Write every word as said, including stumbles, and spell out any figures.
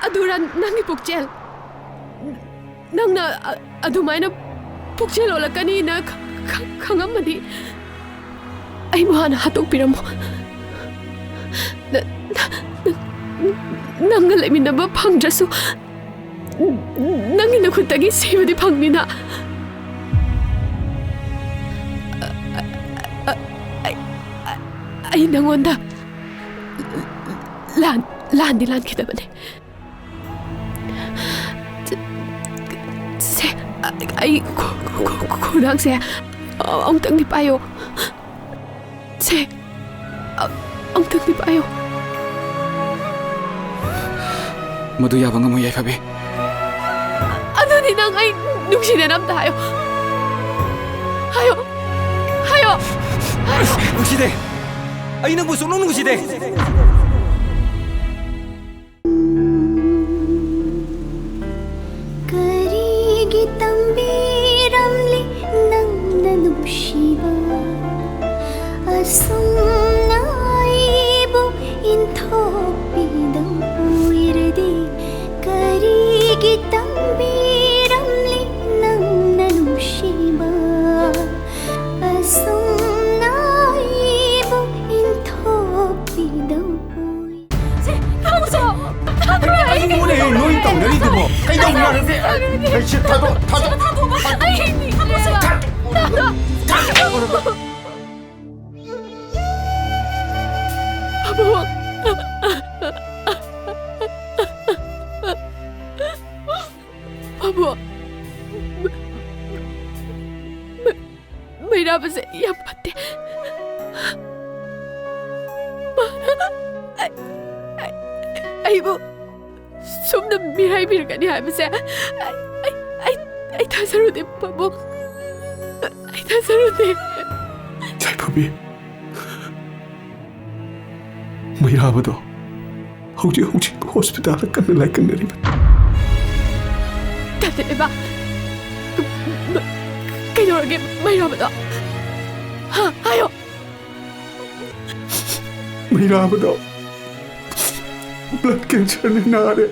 ꯑꯗꯨꯔ ꯅꯪꯒꯤ ꯄꯨꯛꯆꯦꯜ? ꯅꯪꯅ ꯑ-, ꯑꯗꯨꯃꯥꯏꯅ ꯄꯨꯛꯆꯦꯜ ꯑꯣꯜꯂꯛꯀꯅꯤꯅ ꯈ-, ꯈ-, ꯈꯪꯉꯝꯃꯗꯤ ꯑꯩꯕꯨ ꯍꯥꯟꯅ ꯍꯥꯠꯇꯣꯛꯄꯤꯔꯝꯃꯣ꯫ ꯅ-, ꯅ-, ꯅ-, ꯅꯪꯒ ꯂꯩꯃꯤꯟꯅꯕ ꯐꯪꯗ꯭ꯔꯁꯨ ꯅꯪꯒꯤ ꯅꯈꯨꯠꯇꯒꯤ ꯁꯤꯕꯗꯤ ꯐꯪꯅꯤꯅ꯫ ꯑ-, ꯑ-, ꯑ-, ꯑꯩ, ꯑ-, ꯑꯩ ꯅꯪꯉꯣꯟꯗ ꯂꯥꯟ-, ꯂꯥꯟꯗꯤ ꯂꯥꯟꯈꯤꯗꯕꯅꯦ꯫ ꯁꯦ, ꯑꯩ ꯈꯨ-, ꯈꯨ-, ꯈꯨ-, ꯈꯨꯗꯥꯡꯁꯦ ꯑꯃꯨꯛꯇꯪꯗꯤ ꯄꯥꯏꯌꯣ꯫ ꯁꯦ, ꯑ-, ꯑꯃꯨꯛꯇꯪꯗꯤ ꯄꯥꯏꯌꯣ꯫ ꯃꯗꯨ ꯌꯥꯕ ꯉꯝꯃꯣꯏ, ꯌꯥꯏꯐꯕꯤ꯫ ꯑꯗꯨꯗꯤ ꯅꯪ ꯑꯩ ꯅꯨꯡꯁꯤꯗꯦꯅ ꯑꯝꯇ ꯍꯥꯏꯌꯣ꯫ ꯍꯥꯏꯌꯣ꯫ ꯍꯥꯏꯌꯣ꯫ ꯍꯥꯏꯌꯣ꯫ ꯅꯨꯡꯁꯤꯗꯦ꯫ ꯑꯩ ꯅꯪꯕꯨ ꯁꯨꯡꯅꯨꯡ ꯅꯨꯡꯁꯤꯗꯦ꯫ ꯀꯔꯤꯒꯤ ꯇꯝꯕꯤꯔꯝꯂꯤ ꯅꯪꯅ ꯅꯨꯡꯁꯤꯕ? ꯑꯁꯨꯝꯅ ꯑꯩꯕꯨ ꯏꯟꯊꯣꯛꯄꯤꯗꯧ ꯑꯣꯏꯔꯗꯤ, ꯀꯔꯤꯒꯤ ꯇꯝꯕꯤꯔꯝꯂꯤ ꯅꯪꯅ ꯅꯨꯡꯁꯤꯕ? ꯑꯁꯨꯝꯅ ꯑꯩꯕꯨ ꯏꯟꯊꯣꯛꯄꯤꯗꯧ ꯑꯣꯏ꯫ ꯁꯦ, ꯊꯥꯗꯣꯛꯑꯣ! ꯊꯥꯗꯣꯛꯑꯣ! ꯑꯩ ꯀꯩꯅꯣꯅꯦ, ꯅꯣꯏ ꯇꯧꯅꯔꯤꯗꯨꯕꯣ? ꯀꯩꯗꯧꯔꯤꯅꯣ? ꯊꯥꯗꯣꯛꯑꯣ! ꯁꯦ, ꯊꯥꯗꯣꯛ-, ꯊꯥꯗꯣꯛ-, ꯊꯥꯗꯣꯛꯑꯣ! ꯑꯩ ꯊꯥꯗꯣꯛꯑꯣ! ꯊꯥꯗꯣꯛꯑꯣ! ꯄꯥꯕꯨꯡ! ꯄꯥꯕꯨꯡ! ꯃꯩꯔꯥꯕꯁꯦ ꯌꯥꯝ ꯐꯠꯇꯦ꯫ ꯃꯥꯅ ꯑꯩ, ꯑꯩ, ꯑꯩꯕꯨ ꯁꯨꯝꯅ ꯃꯤꯔꯥꯏꯕꯤꯔꯛꯀꯅꯤ ꯍꯥꯏꯕꯁꯦ ꯑꯩ, ꯑꯩ, ꯑꯩ, ꯑꯩ ꯊꯥꯖꯔꯨꯗꯦ, ꯄꯥꯕꯨꯡ꯫ ꯑꯩ ꯊꯥꯖꯔꯨꯗꯦ꯫ ꯌꯥꯏꯐꯕꯤ, ꯃꯩꯔꯥꯕꯗꯣ ꯍꯧꯖꯤꯛ ꯍꯧꯖꯤꯛ ꯍꯣꯁꯄꯤꯇꯥꯜꯗ ꯀꯟꯅ ꯂꯥꯏꯀꯠꯅꯔꯤꯕꯅꯤ꯫ ꯇꯥꯗꯦꯕ꯫ ꯀꯩꯗꯧꯔꯒꯦ ꯃꯩꯔꯥꯕꯗꯣ? ꯍꯥ? ꯍꯥꯏꯌꯣ꯫ ꯃꯩꯔꯥꯕꯗꯣ ꯕ꯭ꯂꯗ ꯀꯦꯟꯁꯔꯅ ꯅꯥꯔꯦ꯫